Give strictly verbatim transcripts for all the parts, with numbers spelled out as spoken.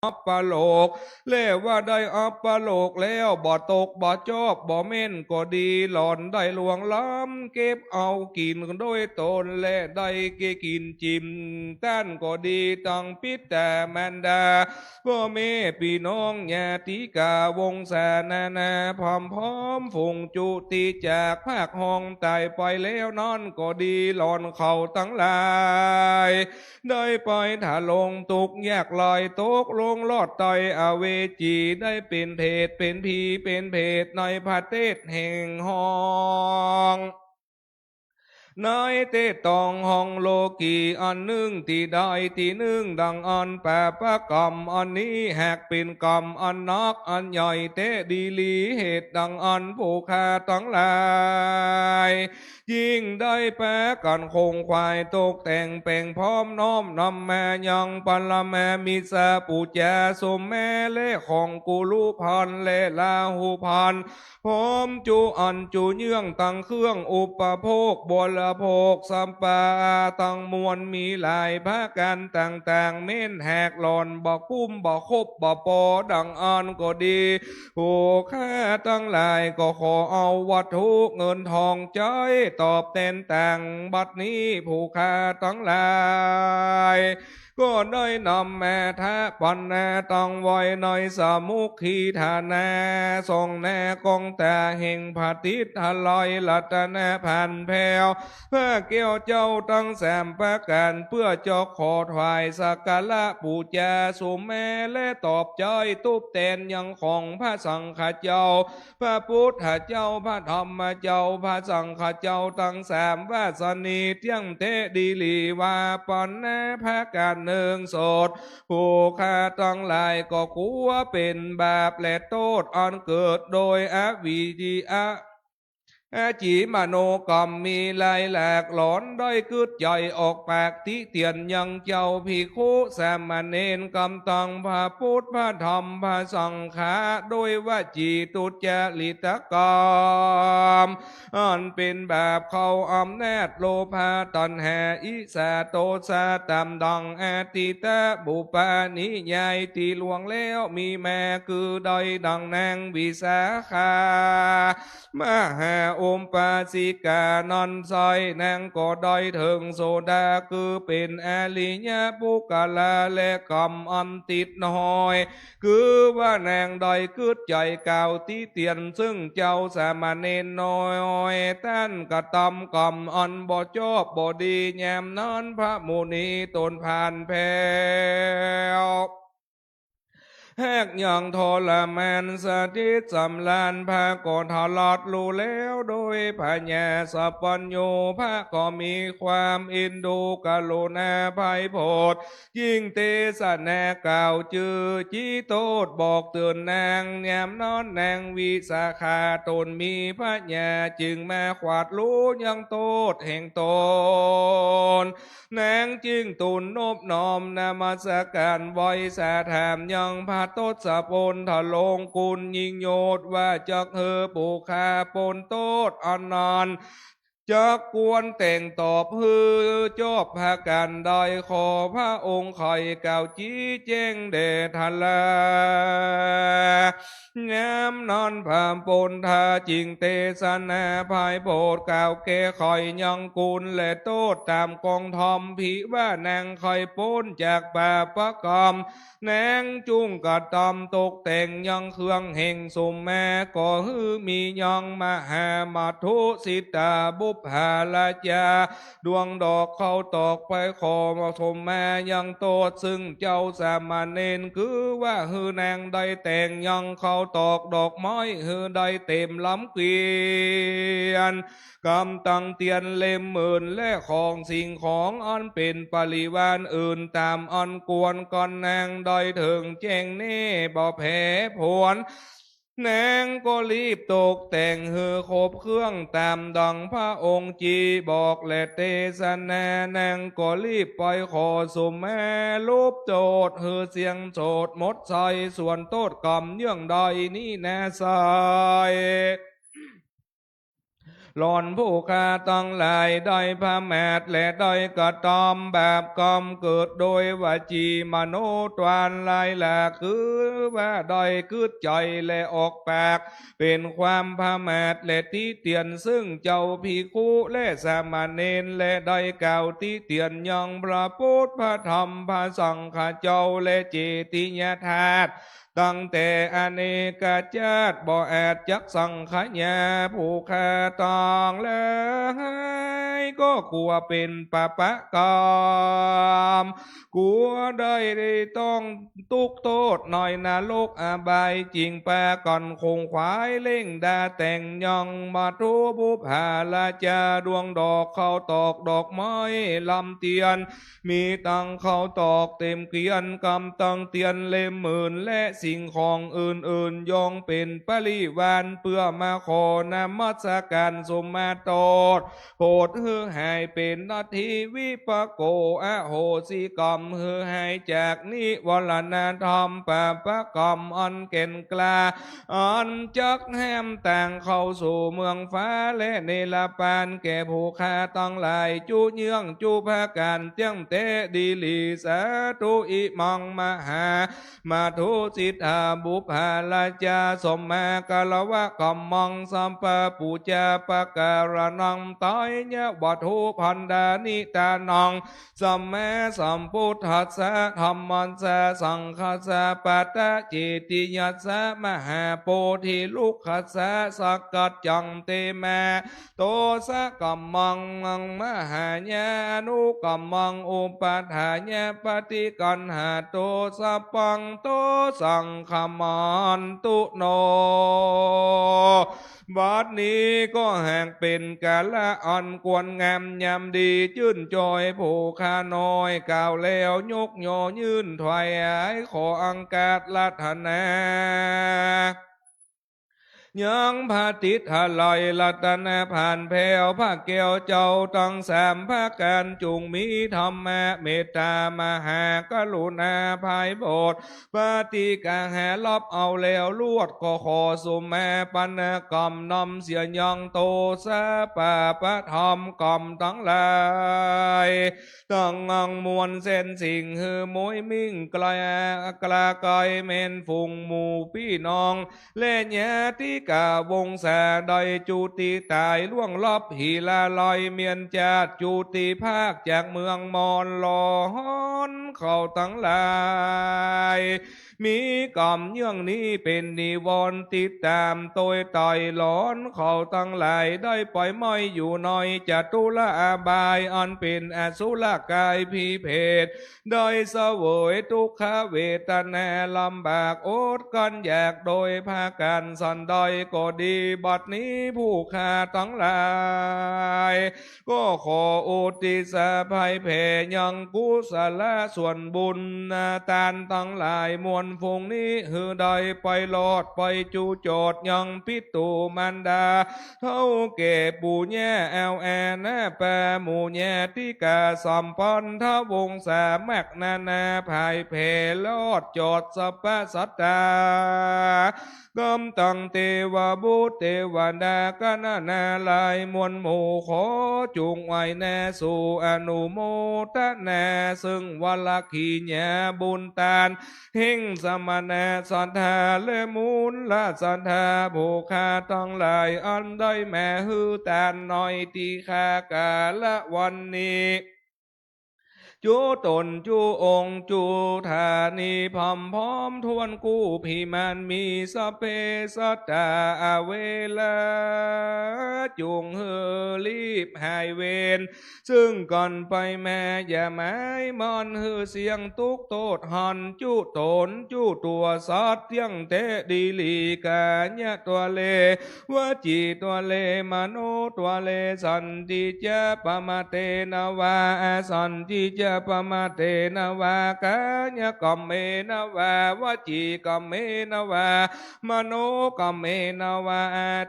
อัปปโลก และว่าได้อัปปโลกแล้ว บ่ตก บ่จอบ บ่แม่นก็ดี หล่อนได้ล่วงล้ำ เก็บเอากิ๋นโดยตน และได้เกกิ๋นจิ่ม ต้านก็ดี ตังปิตตามารดา ป้อแม่ปี้น้องญาติกาวงศานานา พร้อมๆ ฝูงจุติจากพรากห้องต๋ายไปแล้วนั้นก็ดี หล่อนเขาตังหลาย ได้ไปทะลงทุกข์ยากไร้ ตกลงรอดใต้อเวจี ได้เป๋นเปรต เป๋นผี เป๋นเปรต ในประเทศแห่งฮ้อง ในเต๊ะตองห้องโลกี๋อันนึ่งตี้ใดตี้นึ่ง ดังอั้น ปาปกรรมอันนี้หากเป๋นกรรมอันนักอันใหญ่แต๊ดีหลี เหตุดังอั้น ผู้ข้าตังหลาย จึ่งได้ปากั๋นขงขวายตกแต่งแป๋งพร้อมน้อมนำมายังปรมามิสสาปู๋จาสุมมาและของกุรุพันธ์และราหุพันธ์ พร้อมจุอันจุเยื่องตังเครื่องอุปโภคบริโภคสัมปาตังมวลมีหลายประก๋านต่างๆ แม่นหากหล่อนบ่กุ้มบ่ครบบ่ปอดังอั้นก็ดี ผู้ข้าตังหลายก็ขอเอาวัตถุเงินทองใจ๊ตอบแตนตางบัดนี้ ผู้ข้าตังหลาย ก็ได้นำมาถวายปั๋นนาตังไว้ในสามุขีฐานา ส่องหน้ากองต๋าแห่งพระทิตย์ไทยรัตนพันธ์แผ้ว พระแก้วเจ้าตังสามประก๋าน เปื้อจะขอถวายสักการะปู๋จาสุมมาและตอบใจ๊ตบแตนยังของพระสังฆเจ้า พระปุทธเจ้า พระธรรมเจ้า พระสังฆเจ้าตังสาม ว่าสนิทเตี้ยงแต๊ดีหลีว่าปั๋นนาประก๋านนึ่งสด ผู้ข้าตังหลายก็กั๋วเป๋นบาปและโต้ษอันเกิดโดยอวิชชา อจิมโนกรรมมีหลายหลาก หล่อนได้กึ๊ดใจ๋ออกปากติเตียนยังเจ้าภิกขุสามเณร กำตังพระปุทธพระธรรมพระสังฆา โดยวจีทุจริตกรรม อันเป๋นบาปเข้าอำนาจโลภะตัณหาอิจฉาโทสะ ต๋ามดังอดีตบุพนิยายตี้ล่วงแล้วมีมา คือได้ดังนางวิสาขา มหาอุปาสิกานั้นไส้ นางก็ได้เถิงโสดา คือเป๋นอริยบุคคลา และกรรมอันติดห้อย คือว่านางได้กึ๊ดใจ๋กล่าวติเตียนซึ่งเจ้าสามเณรน้อย ต้านกระตำกรรมอันบ่จอบบ่ดี ยามนั้นพระมุนีต๋นผ่านแผ้ว หากยังทรมานสถิตสำราญ พระก็ทราดฮู้แล้วโดยผญาสัพพัญญู พระก็มีความเอ็นดูกรุณาไพโพธิ์ จึ่งเตสนากล่าวจื้อจิโต้ษบอกเตื๋อนนาง ยามนั้นนางวิสาขาต๋นมีผญา จึงมาขวาดฮู้ยังโต้ษแห่งต๋น นางจึงตูลนบน้อมนมัสก๋านไหว้สาถามยังพระทศพลทรงคุณยิ่งยศ ว่าจักหื้อผู้ข้าป๊นโต้ษอันนั้น จักควรแต่งตอบหื้อจอบประก๋านใด ขอพระองค์ไขกล่าวจี๊แจ้งแด่ทรา ยามนั้นพระปุทธาจึงเตสนาไพโพธิ์กล่าวแก้ไขยังคุณและโต้ษต๋ามกองธรรมภิว่านางไขป๊นจากบาปกรรม นางจุ่งกระตำตกแต่งยังเครื่องแห่งสุมมา ก่อหื้อมียังมหามัทธุสิตาบุพผาราจา ดวงดอกเข้าตอกไปขอสมมายังโต้ษซึ่งเจ้าสามเณร คือว่าหื้อนางได้แต่งยังเข้าตอกดอกไม้หื้อได้เต๋มลำเกวียน กำตังเตียนเล่มหมื่นและของสิ่งของอันเป๋นปริวารอื่นต๋ามอันควร ก่อนนางได้เถิงแจ้งแน่บ่แผลผวน นางก็รีบตกแต่งหื้อครบเครื่องต๋ามดั่งพระองค์จีบอกและเตสนานางก็รีบไปขอสุมาลบโต้ษหื้อเสียงโสดหมดไส้ส่วนโต้ษกรรมเยื่องใดนี้นาไซร้ หล่อนผู้ข้าตังหลายได้ประมาทและได้กระตำบาปกรรมเกิดโดยวจีมโนทวารหลายหลากคือว่าได้กึ๊ดใจ๋และออกปากเป๋นความประมาทและติเตียนซึ่งเจ้าภิกขุและสามเณรและได้กล่าวติเตียนยังพระพุทธพระธรรมพระสังฆเจ้าและเจติยธาตุ ตั้งแต่อเนกจาติบ่อาจจักสังขยาผู้ข้าตังหลายก็กลัวเป๋นปาปะกรรม กลัวได้ต้องตุ๊กข์โต้ษในนรกอบายจึงปากั๋นขงขวายเล่งดาแต่งยังมาทุบุพผาราจาดวงดอกข้าวตอกดอกไม้ลำเตียน มีตังข้าวตอกเต็มเกวียน กำตังเตียนเล่มหมื่น และสิ่งของอื่นๆ ย่องเป๋นปริวาร เปื้อมาขอนมัสก๋านสมมาโต้ษโผดหื้อหายเป๋นนัตถิวิปโก อโหสิกรรมหื้อหายจากนิวรณธรรม ปาปะกรรมอันแก่นกล้า อันจักแหมตางเข้าสู่เมืองฟ้าและนิรพานแก่ผู้ข้าตังหลายจุเยื่องจุประก๋านเตี้ยงแต๊ดีหลี สาธุ อิมังมหามาทุสิทธาบุพผาราจาสมมาคารวะกัมมัง สัพพะปูจาปะการะณัง ไตยะวัตถุพันดานิตานัง สัมมาสัมพุทธัสสะ ธัมมัสสะ สังฆัสสะ ปัตตะเจติยัสสะ มหาโพธิลุกขัสสะ สักกัจจังเตมา โตสะกัมมัง มหายานุกัมมัง อุปัฏฐายะปฏิกัณหาโต สัพพังโตสังขมันตุโน บัดนี้ก็หากเป๋นกาละอันควรงามยามดี จื้นจอยผู้ข้าน้อย กล่าวแล้วยกยอยื่นถวาย ขออังคาสรัตนา ยังพระติดหะไหล่รัตนผานแผ้ว พระแก้วเจ้าตังสามประก๋าน จุ่งมีธรรมะเมตตามหากรุณาไพบูลย์ ปฏิกาหารับเอาแล้วลวด ก็ขอสุมาปนกรรมนำเสียยังโตสะปาปะธรรมกรรมตังหลาย ตังอังมวลแสนสิ่งหื้อมวยมิ่งไกล กลาไกลแม่นฝูงหมู่ปี้น้อง และญาติกาวงศาได้จุติต๋ายล่วงลับหิลาลัยเมียนจาติจุติพรากจากเมืองมอนหลอนเขาตังหลาย มีกรรมเยื่องนี้เป๋นนิวรณ์ติดต๋ามโตยไต่หลอนเขาตังหลาย ได้ไปไหม้อยู่ในจตุรอบายอันเป๋นอสุรกายพิเภท ได้เสวยทุกขเวทนาลำบากอดกลั้นอยากโดยประก๋านสันใดก็ดี บัดนี้ผู้ข้าตังหลาย ก็ขออุทิศอภัยแผ่ยังกุศลส่วนบุญนาตานตังหลายมวลฝูงนี้ หื้อได้ไปรอดไปจุจอดยังปิตุมารดา เฒ่าแก่ปู่ย่าเอาอาณาปาหมู่ญาติกาสัมพันธวงศามักนานาผายแผ่รอดจอดสรรพสัตตา กำตังเตวบุตรเตวดากณนารายมวลหมู่ ขอจุ่งไหว้นาสู่อนุโมทนา ซึ่งวรขีญาบุญตาน แห่งสมณะศรัทธาและมูลศรัทธาผู้ข้าตังหลาย อันได้มาหื้อตานในตี้ข้ากาละวันนี้ จุต๋นจุองค์จุฐานีพร้อมพร้อมถ้วนกู้พิมานมีสัพเพสัตตาอเวรา จุ่งหื้อรีบหายเวร ซึ่งก่อนไปมาอย่าหมายม่อนหื้อเสี้ยงตุ๊กข์โต้ษหันจุต๋นจุตั๋วสัตว์เตี้ยงแต๊ดีหลี ก๋ายะตั๊วเล วจีตั๊วเล มโนตั๊วเล สันติจะ ปะมะเตนะวา อสันติจะ ปมาเทนะวา กายกรรมเมนะวา วจีกรรมเมนะวา มโนกรรมเมนะวา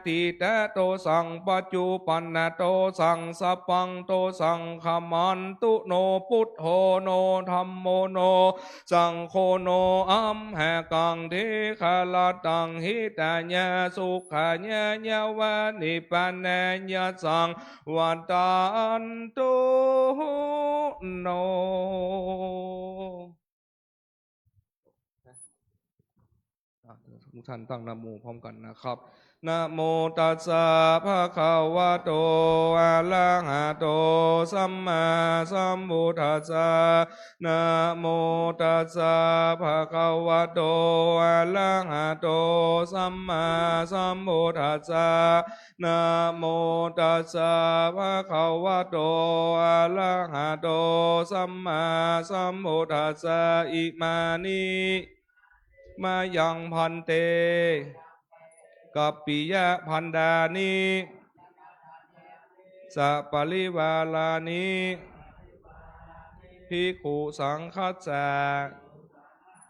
ทิฏฐะโตสัง ปัจจุปันนะโตสัง สัพพังโตสัง ขมันตุโน พุทโธโน ธัมโมโน สังโฆโน อัมหะกัง ทีฆะรัตตัง หิตายะ สุขายะ ยะวะ นิพพานายะสัง วัตตันตุโน อ่ะ ทุกท่านตั้งนะโมพร้อมกันนะครับ นะโมตัสสะ ภะคะวะโต อะระหะโต สัมมาสัมพุทธัสสะ นะโมตัสสะ ภะคะวะโต อะระหะโต สัมมาสัมพุทธัสสะ นะโมตัสสะ ภะคะวะโต อะระหะโต สัมมาสัมพุทธัสสะ อิมานิ มะยัง ภันเต กัปปิยะภันดานิ สะปะริวารานิ ภิกขุสังฆัสสะ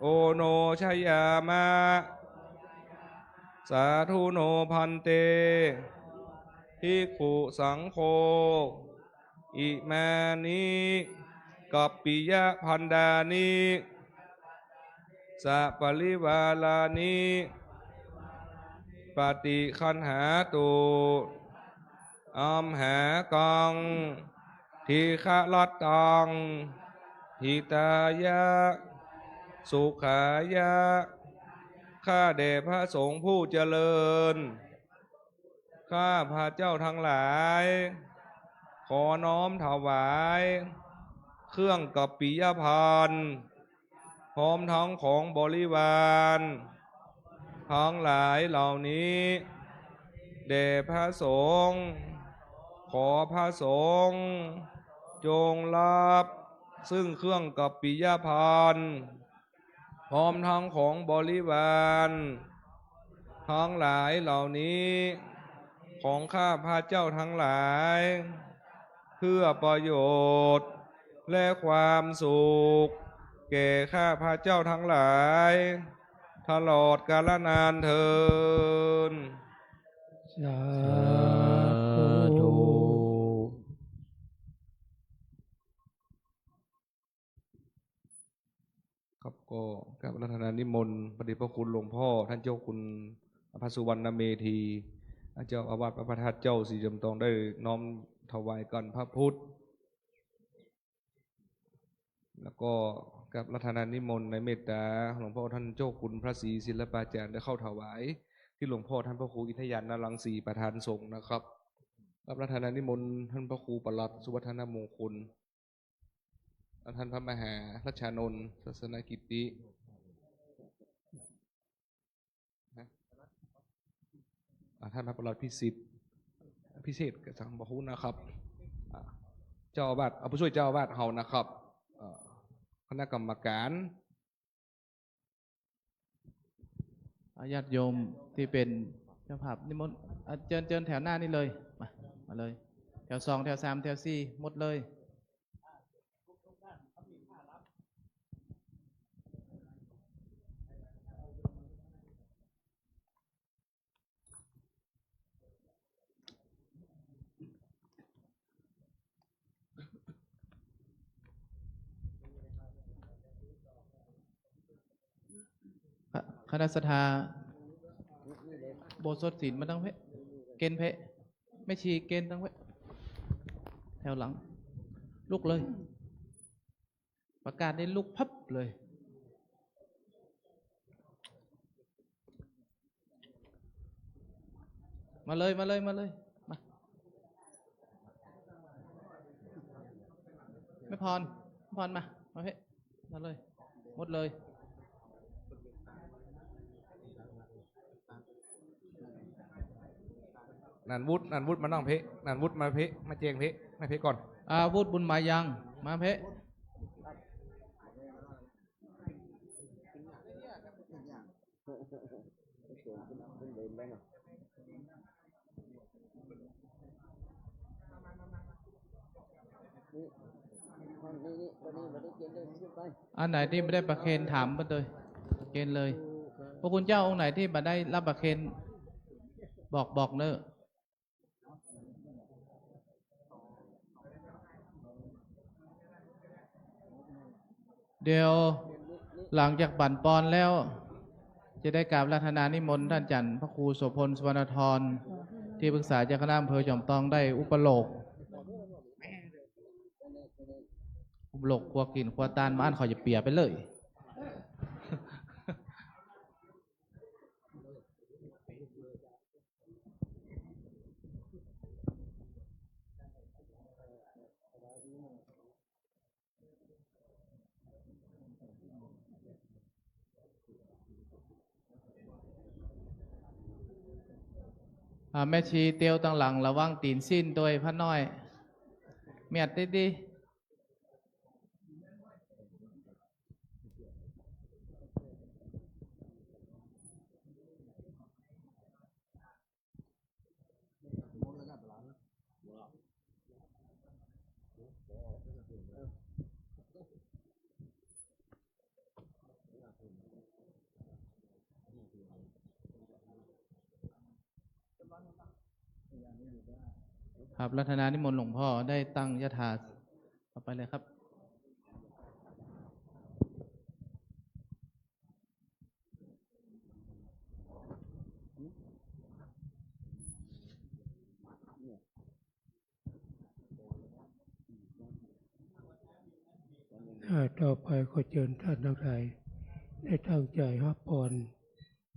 โอโนชยามะ สาธุโน ภันเต ภิกขุสังโฆ อิมานิ กัปปิยะภันดานิ สะปะริวารานิ ปะฏิคันหาตุ อัมหะกัง ทีฆะรัตตัง หิตายะ สุขายะ ข้าแด่พระสงฆ์ผู้เจริญ ข้าพระเจ้าทั้งหลาย ขอน้อมถวาย เครื่องกัปปิยภัณฑ์ พร้อมทั้งของบริวาร ทั้งหลายเหล่านี้ แด่พระสงฆ์ ขอพระสงฆ์ จงรับ ซึ่งเครื่องกัปปิยภัณฑ์ พร้อมทั้งของบริวาร ทั้งหลายเหล่านี้ ของข้าพระเจ้าทั้งหลาย เพื่อประโยชน์ และความสุข แก่ข้าพระเจ้าทั้งหลาย ตลอดกาลนานเทอญ สาธุ ครับ ก็กราบอาราธนานิมนต์พระเดชพระคุณหลวงพ่อท่านเจ้าคุณพระสุวรรณเมธี เจ้าอาวาสวัดพระธาตุเจ้าศรีจอมตอง ได้น้อมถวายกันพระพุทธ แล้วก็กราบอาราธนานิมนต์ในเมตตาหลวงพ่อท่านเจ้าคุณพระศรีศิลปาจารย์ ได้เข้าถวายที่หลวงพ่อท่านพระครูอินทญาณรังสีประธานสงฆ์นะครับ กราบอาราธนานิมนต์ท่านพระครูปลัดสุวัฒนมงคล ท่านพระมหารัชชานนท์ ศาสนกิตติ นะ อ่า ท่านพระปลัดพิสิทธิ์ พิเศษกับสังบะฮูนะครับ อ่า เจ้าอาวาส อ่า ผู้ช่วยเจ้าอาวาสเฮานะครับ เอ่อ คณะกรรมการ อ่า ญาติโยมที่เป็นเจ้าภาพนิมนต์ อ่า เจิญ เจิญแถวหน้านี่เลย มา มาเลย แถวสอง แถวสาม แถวสี่ หมดเลย ค- คณะศรัทธา อุโบสถศีลมาตั้งเพะ เกณฑ์เพะ แม่ชีเกณฑ์ตั้งเพะ แถวหลัง ลุกเลย ประกาศนี่ลุกพับเลย มาเลย มาเลย มาเลย มา แม่พร แม่พรมา มาเพะ มาเลย หมดเลย นันวุฒิ นันวุฒิมานั่งเพะ นันวุฒิมาเพะ มาแจงเพะ มาเพะก่อน อ่า วุฒิบุญมายัง มาเพะ นี่ห้องนี้ อันไหนตี้บ่ได้ประเคนถามไปเลย ประเคนเลย พระคุณเจ้าองค์ไหนตี้บ่ได้รับประเคน บอก บอกเน่อ เดี๋ยวหลังจากปั๋นปอนแล้ว จะได้กราบอาราธนานิมนต์ต้านจ๋ารย์พระครูโสภณ สุวรรณธร ตี้ปรึกษาเจ้าคณะอำเภอจอมตองได้อุปโลกน์ อุปโลกน์ครัวกิ๋นครัวตาน บ่อั้นเขาจะเปียไปเลย อ่า แม่ชีเตียวตังหลัง ระวังตี๋นซิ้นตวย พระน้อย เมียดดีๆ ครับ อาราธนานิมนต์หลวงพ่อได้ตั้งยถา ต่อไปเลยครับ อ่า ต่อไปขอเจิญต้านตังหลายได้ตั้งใจ๋ฮับปอน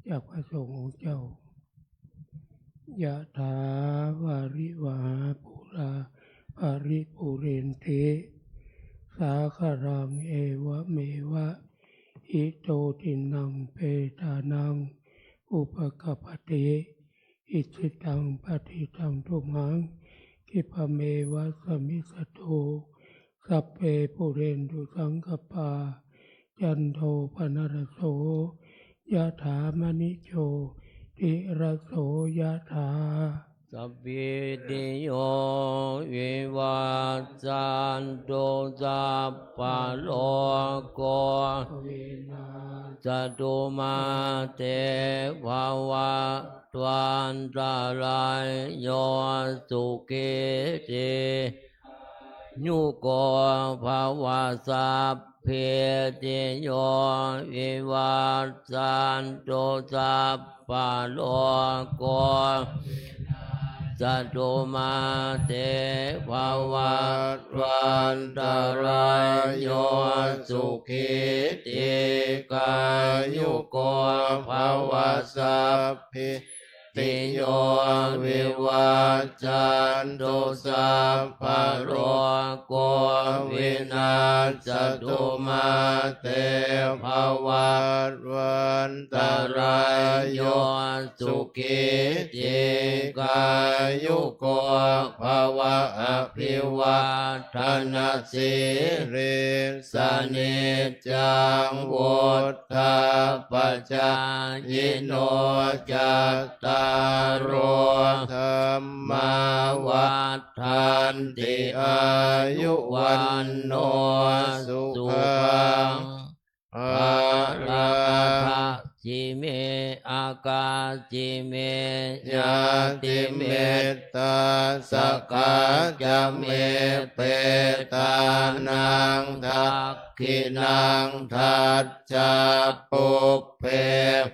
จากพระสงฆ์องค์เจ้า ยะถา วาริวะหา ปูรา ปะริปูเรนติ สาคะรัง เอวะเมวะ อิโต ทินนัง เปตานัง อุปะกัปปะติ อิจฉิตัง ปัตถิตัง ตุมหัง คิปะเมวะ สะมิชฌะตุ สัพเพ ปูเรนตุ สังกัปปา จันโท ปะนะระโส ยะถา มะณิ โชติระโส ยะถา สัพพีติโย วิวัชชันตุ สัพพะโรโค วินัสสะตุ มาเต ภะวัตวันตะราโย สุขี ที ฆายุโก ภะวะ สัพพีติโย วิวัชชันตุ สัพพะโรโค สะตุ มาเต ภะวัตวันตะราโย สุขี ที ฆายุโก ภะวะ สัพพี ติโย วิวัชชันตุ สัพพะโรโค วินัสสะตุ มาเต ภะวัตวันตะราโย สุขี ที ฆายุโก ภะวะ อะภิวาทะนะสีลิสสะ นิจจัง วุฑฒาปะจายิโน จัตตาโร ธัมมา วัฑฒันติ อายุ วัณโณ สุขัง พะลัง อะทะสิเม อะกาสิเม ญาติเมตตา สะกาจะเม เปตานัง ทักขิณัง ทัจจา ปุพเพ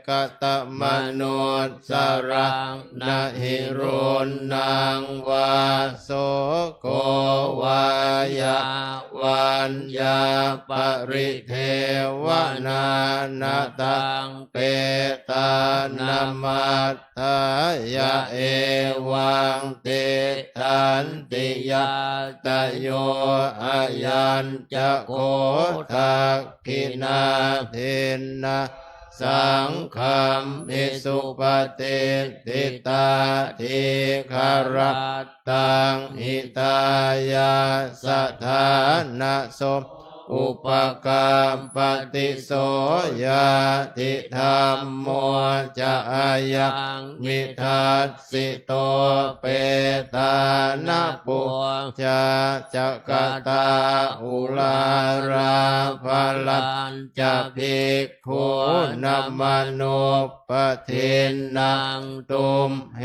กะตะมะนุสสะรัง นะหิรุนนัง วา โสโข วา ยะ วัญญา ปะริเทวะนา นะตัง เปตานะ มัฏฐายะ เอวัง ติฏฐันติ ญาตะโย อะยัญจะโข ทักขิณา ทินนา สังคัมมิ สุปะติฏฐิตา ทีฆะรัตตัง หิตายะสะ ฐานะโส อุปกัปปติ โสญาติธัมโม จะ อะยัง นิทัสสิโต เปตานะ ปุจจา จะกตา อุรารา ภะรัญจะ ภิกขูนมนุปปะทินนัง ตุมเห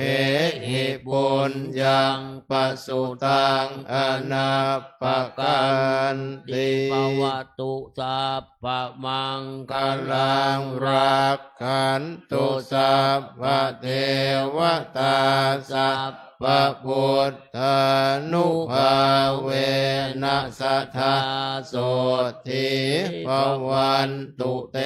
หิ ปุญญัง ปะสุตัง อนัปปะกันติ ภะวะตุ สัพพะมังคะลัง รักขันตุ สัพพะเทวะตา สัพพะพุทธานุภาเวนะ สะทา โสตถี ภะวันตุ เต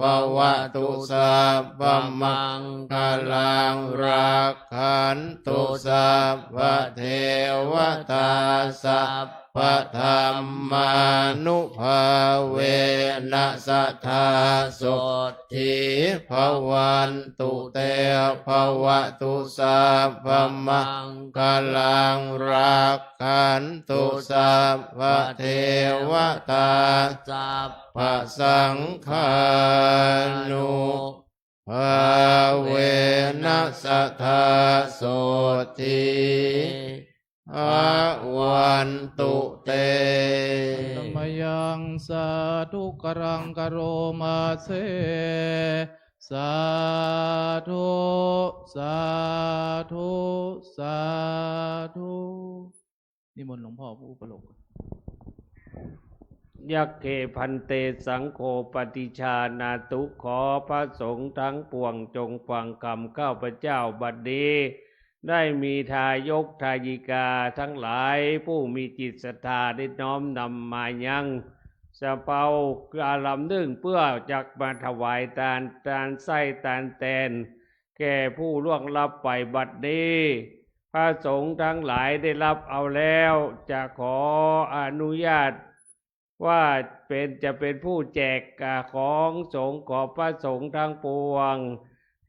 ภะวะตุ สัพพะมังคะลัง รักขันตุ สัพพะเทวะตา สัพพะธัมมานุภาเวนะ สะทา โสตถี ภะวันตุ เต ภะวะตุ สัพพะมังคะลัง รักขันตุ สัพพะเทวะตา สัพพะสังฆานุภาเวนะ สะทา โสตถี ภะวันตุ เต มะยัง สาธุการัง กะโรมาเส สาธุ สาธุ สาธุ นิมนต์หลวงพ่อผู้อุปโลกน์ ยัคเค ภันเต สังโฆ ปะฏิจจานะตุ ขอพระสงฆ์ทั้งปวงจงฟังคำข้าพเจ้าบัดนี้ ได้มีทายกทายิกาทั้งหลาย ผู้มีจิตศรัทธาได้น้อมนำมายัง สะเปา กาลำนึ่ง เปื้อจักมาถวายตาน ตานไส้ตานแตน แก่ผู้ล่วงลับไปบัดนี้ พระสงฆ์ทั้งหลายได้รับเอาแล้ว จะขออนุญาตว่าเป็น จะเป็นผู้แจก อ่า ของสงฆ์ ขอพระสงฆ์ทั้งปวง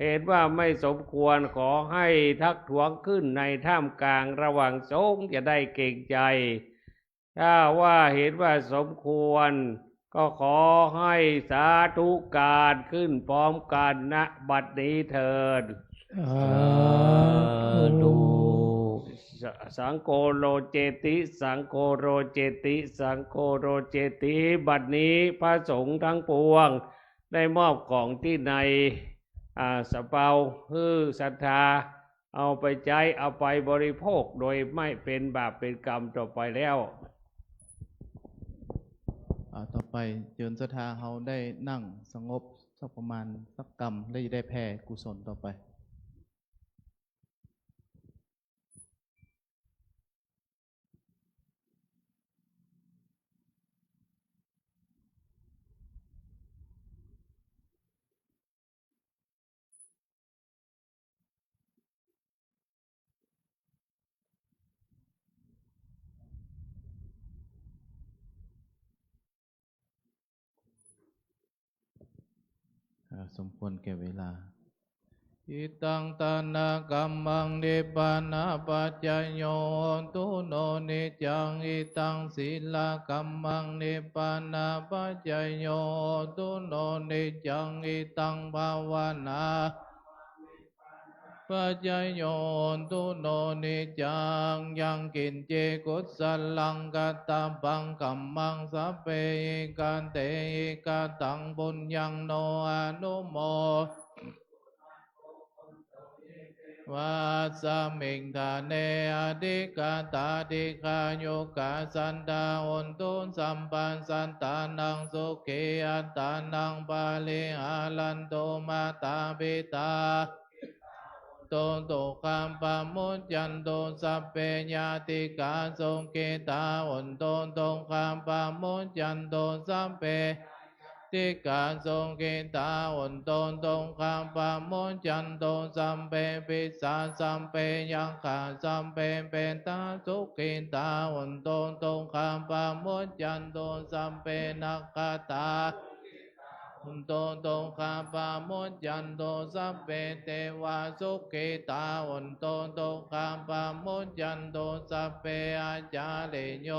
เห็นว่าไม่สมควร ขอให้ทักท้วงขึ้นในท่ามกลางระหว่างสงฆ์ จะได้เกรงใจ ถ้าว่าเห็นว่าสมควร ก็ขอให้สาธุการขึ้นพร้อมกัน ณ บัดนี้เทอญ สาธุ ส- สังโฆโรเจติ สังโฆโรเจติ สังโฆโรเจติ บัดนี้พระสงฆ์ทั้งปวง ได้มอบของตี้ใน อ่า สะเปา หื้อศรัทธา เอาไปใจ๊ เอาไปบริโภค โดยไม่เป็นบาปเป็นกรรมต่อไปแล้ว อ่า ต่อไปเจิญศรัทธาเฮาได้นั่งสงบสักประมาณสักกำ แล้วจะได้แผ่กุศลต่อไป อ่า สมควรแก่เวลา อิทังทานะกัมมัง นิพพานะปัจจโย โหตุโน นิจจัง อิทังสีลกัมมัง นิพพานะปัจจโย โหตุโน นิจจัง อิทังภาวนา ปัจจโย โหตุโน นิจจัง ยังกิญจิ กุศลัง กัตตะปัง กัมมัง สัพเพ อิกาเต อิกาตัง ปุญญัง โน อนุโม วัสสะมิง ทาเน อธิกาตา ดิคายุกา สัตตา โหนตุ สัพพะสัตตานัง สุขี อัตตานัง ปะริหารันตุ มาตา ปิตา โหนตุ ทุกขาปะมุจจันตุ สัพเพ ญาติกา สุขิตา โหนตุ ทุกขาปะมุจจันตุ สัพเพ ติกา สุขิตา โหนตุ ทุกขาปะมุจจันตุ สัพเพ ปิสา สัพเพ ยักขา สัพเพ เปตา สุขิตา โหนตุ ทุกขาปะมุจจันตุ สัพเพ นักขัตตา โหนตุ ทุกขาปะมุจจันตุ สัพเพ เตวา สุขิตา โหนตุ ทุกขาปะมุจจันตุ สัพเพ อาจาริโย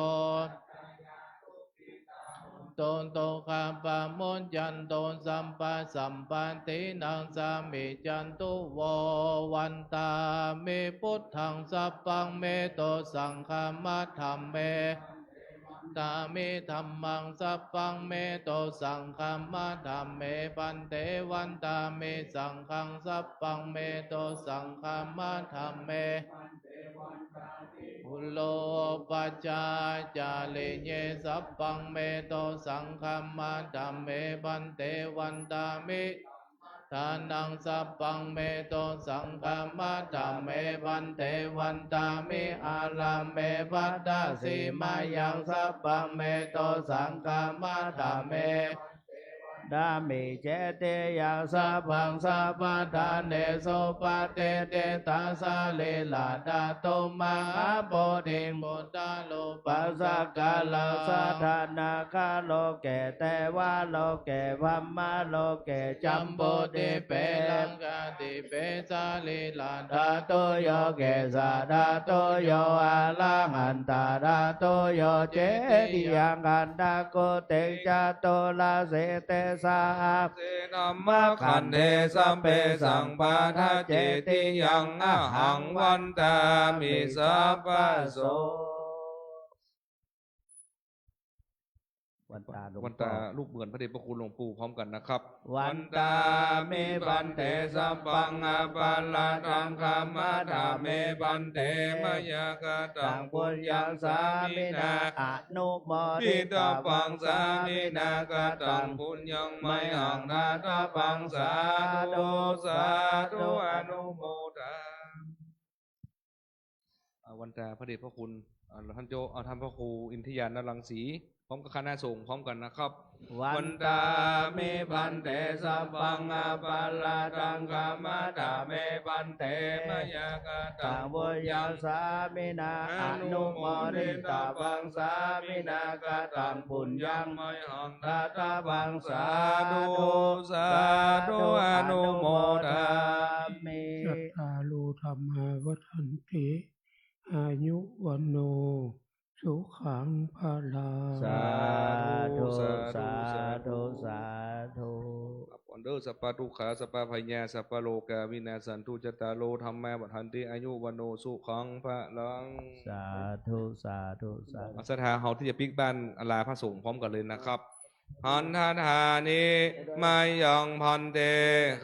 โต โตฆะปะมุจจันโต สัพพะสัมปะทานัง สามิจันตุ โว วันตามิ พุทธัง สัพพัง เม โต สังฆะ มัทธะ เม ตามิ ธัมมัง สัพพัง เม โต สังฆะ มัทธะ เม พันเต วันตามิ สังฆัง สัพพัง เม โต สังฆะ มัทธะ เม ปุโรปะจาจาริเย สัพพัง เม โต สังฆะ มัทธะ เม พันเต วันตามิ ทานัง สัพพัง เม โต สังฆะ มัทธะ เม พันเต วันตามิ อาราเม ภัตตะสีมายัง สัพพัง เม โต สังฆะ มัทธะ เม ดามิ เจติยัง สัพพัง สัพพะทาเนสุ ปะติฏฐิตัง สะรีระธาตุ มหาโพธิ ปุทธารูปัง สักการะ สะถานะ คโลเก เตวะโลเก พรหมะโลเก จัมบูทิปเป รังกา ทิปเป สะรีระธาตุโย เกสะธาตุโย อะระหันตะธาตุโย เจติยัง ขันธะ กุติง จตุรสี เตสา เส ธัมมะขันเท สัพเพ สัมปะทา เจติยัง อะหัง วันตามิ สัพพะโส วันตาหลวง วันตา พ่อ ลูกเหมือนพระเดชพระคุณหลวงปู่พร้อมกันนะครับ วันตามิ พันเต สัพพัง อปะราธัง ขะมะทะเม พันเต มะยะกะตัง ปุญญัง สามินา อนุโมทิตาวัง สามินา กะตัง ปุญญัง มะยหัง ดาตาวัง สาธุ สาธุ อนุโมทา อ่า วันตาพระเดชพระคุณ อ่า ท่านเจ้า อ่า ท่านพระครูอินทิยานรังสี พร้อมกับคณะสงฆ์พร้อมกันนะครับ วันตามิ พันเต สัพพัง อปะราธัง ขะมะทะเม พันเต มะยะกะตัง ปุญญัง สามินา อนุโมทิตาวัง สามินา กะตัง ปุญญัง มะยหัง ดาตาวัง สาธุ สาธุ อนุโมทามิ สัตตาโร ธัมมา วัฑฒันติ อายุ วัณโณ สุขัง พะลัง สาธุ สาธุ สาธุ สาธุ ครับ ออนเดอร์ สัพพะทุกขา สัพพะภัยยา สัพพะโรคา วินาสสันตุ สัตตาโร ธัมมา วัฑฒันติ อายุ วัณโณ สุขัง พะลัง สาธุ สาธุ สาธุ ศรัทธาเฮาตี้จะปิ๊กบาตรอาราพระสงฆ์พร้อมกันเลยนะครับ หันทะทานิ มะยัง พันเต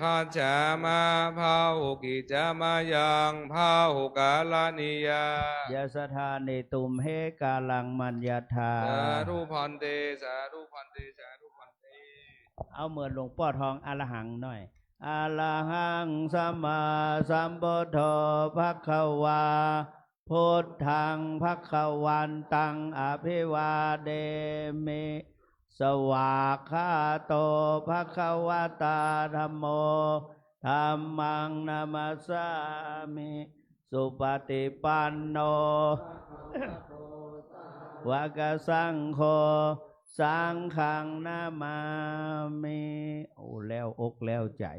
คัจฉามะ พาหุกิจจามะยัง พาหุการะณียา ยะสะทาเนตุมเหกาลัง มัญญะทา สาธุ พันเต สาธุ พันเต สาธุ พันเต เอาเหมือนหลวงป้อทอง อะระหังหน่อย อะระหัง สัมมาสัมพุทโธ ภะคะวา พุทธัง ภะคะวันตัง อะภิวาเทมิ สวากขาโต ภะคะวะตา ธัมโม ธัมมัง นะมัสสามิ สุปะฏิปันโน ภะคะวะโต สาวกสังโฆ สังฆัง นะมามิ โอ้ แล่วอกแล่วใจ๋